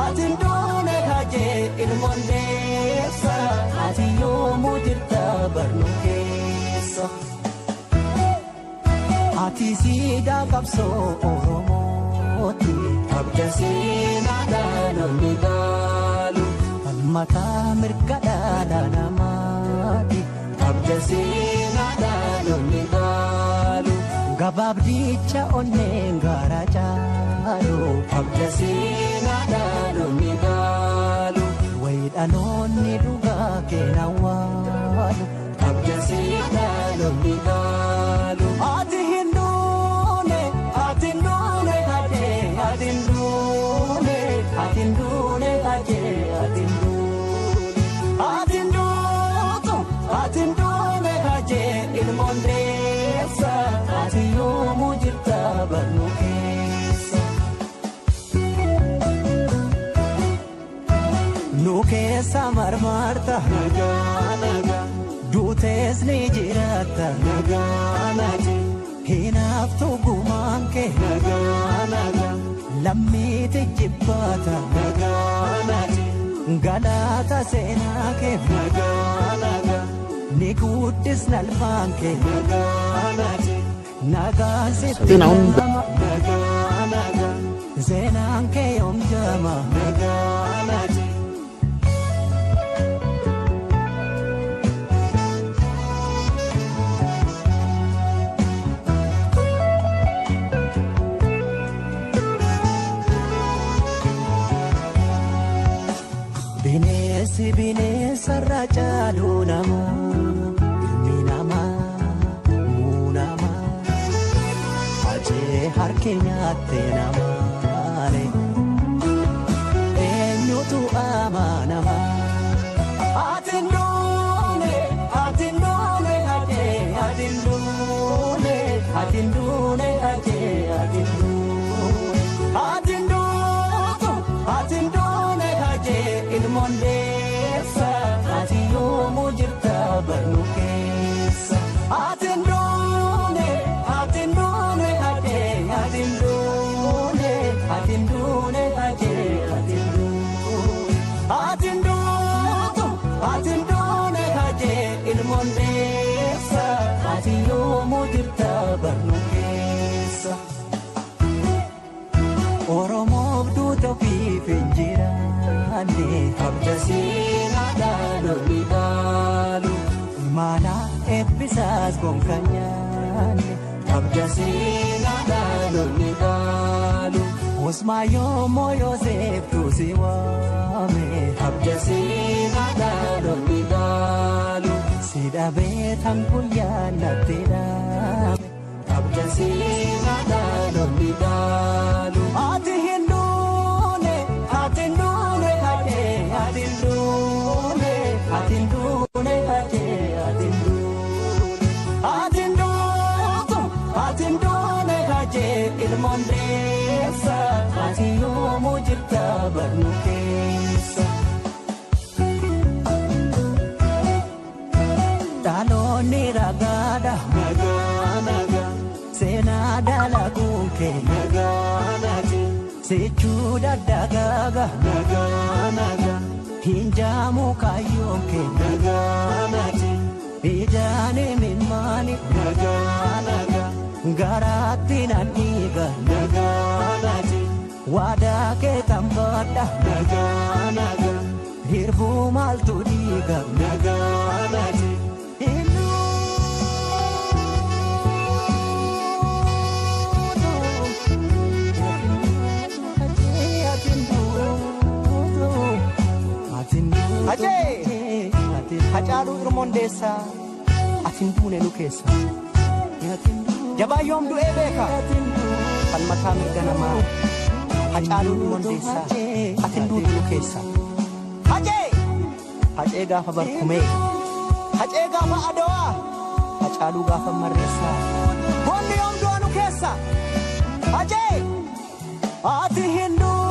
Ati hin duune hajee ilmoon deessa. Ati yoomuu jirta barnuu keessa. Ati siidaa qabsoo Oromooti. Abda seenaa dhaloonni dhaalu. Falmataa mirga dhala namaati. Abda seenaa dhaloonni dhaalu. Gabaabdicha onneen gaara caalu. Abda seenaa dhaloonni dhaalu. Wayi dhaloonni dhugaa keena waalu. Abda seenaa dhaloonni dhaalu. Ati hin duune, ati hin duune hajee, ati hin duune, ati hin duune hajee, ati hin duune. Ati hin duutu, ati hin duune hajee ilmoon deessa. Ati yoomuu jirta barnuu keessa. Nu keessa marmarta. Nagaa nagaa. Duutees ni jiraata. Nagaa nagaa. Hinaaftuu gumaan kee. Nagaa nagaa. Lammiiti jibbaata. Nagaa nagaa. Galaata seenaa kee. Nagaa nagaa. Ni guddisna alfaan kee. Nagaa nagaa. Nagaan sitti nama. Nagaa nagaa. Seenaan kee yoom jama. Nagaa nagaa. Bineensi bineensarra caalu nama, ilmi namaa muunama. Ajee harki nyaatte namaale, eenyutu amanama? Ati hin duune, ati hin duune hajee, ati hin duune, ati hin duune hajee, ati hin duune. Ati hin duutu, ati hin duune hajee ilmoon deessa. Ati yoomuu jirta barnuu keessa. Ati hin duune, ati hin duune hajee, ati hin duune, ati hin duune hajee, ati hin duune. Ati hin duutu, ati hin duune hajee ilmoon deessa. Ati yoomuu jirta barnuu keessa. Oromoof duuta ofiif hin jiraanne. Abda seenaa dhaloonni dhaalu. Imaana eebbisaas gonka nyaanne. Abda seenaa dhaloonni dhaalu. Usmaayoo mooyooseef tuusi waame. Abda seenaa dhaloonni dhaalu. Si dhabee tan guyyaa natti dhaame. Abda seenaa dhaloonni dhaalu. Ati hin duune, ati hin duune hajee, ati hin duune, ati hin duune hajee, ati hin duune. Ati hin duutu, ati hin duune hajee ilmoon deessa. Ati yoomuu jirta barnuu keessa. Dhaloonni ragaadha. Nagaa nagaa. Seenaa dalaguun kee. Nagaa nagaa. Sichuu daddagaaga. Nagaa nagaa. Hinjaamu kaayyoon kee. Nagaa nagaa. Ijaan imimmaani. Nagaa nagaa. Garaatti nan dhiiga. Nagaa nagaa. Waadaa kee tambadha. Nagaa nagaa. Hirbuu maaltu dhiiga. Nagaa nagaa. Hajee! Hacaaluu Ilmoon deessaa, ati hin duune nu keessa. Jabaa yoom du'ee beeka, falmataa mirga namaa. Hacaaluu Ilmoon deessaa, ati hin duutu nu keessa. Hajee! Hacee gaafa barkumee, hacee gaafa adawaa, Hacaaluu gaafa marreessaa. Goonni yoom du'a nu keessa. Hajee! Ati hin duune.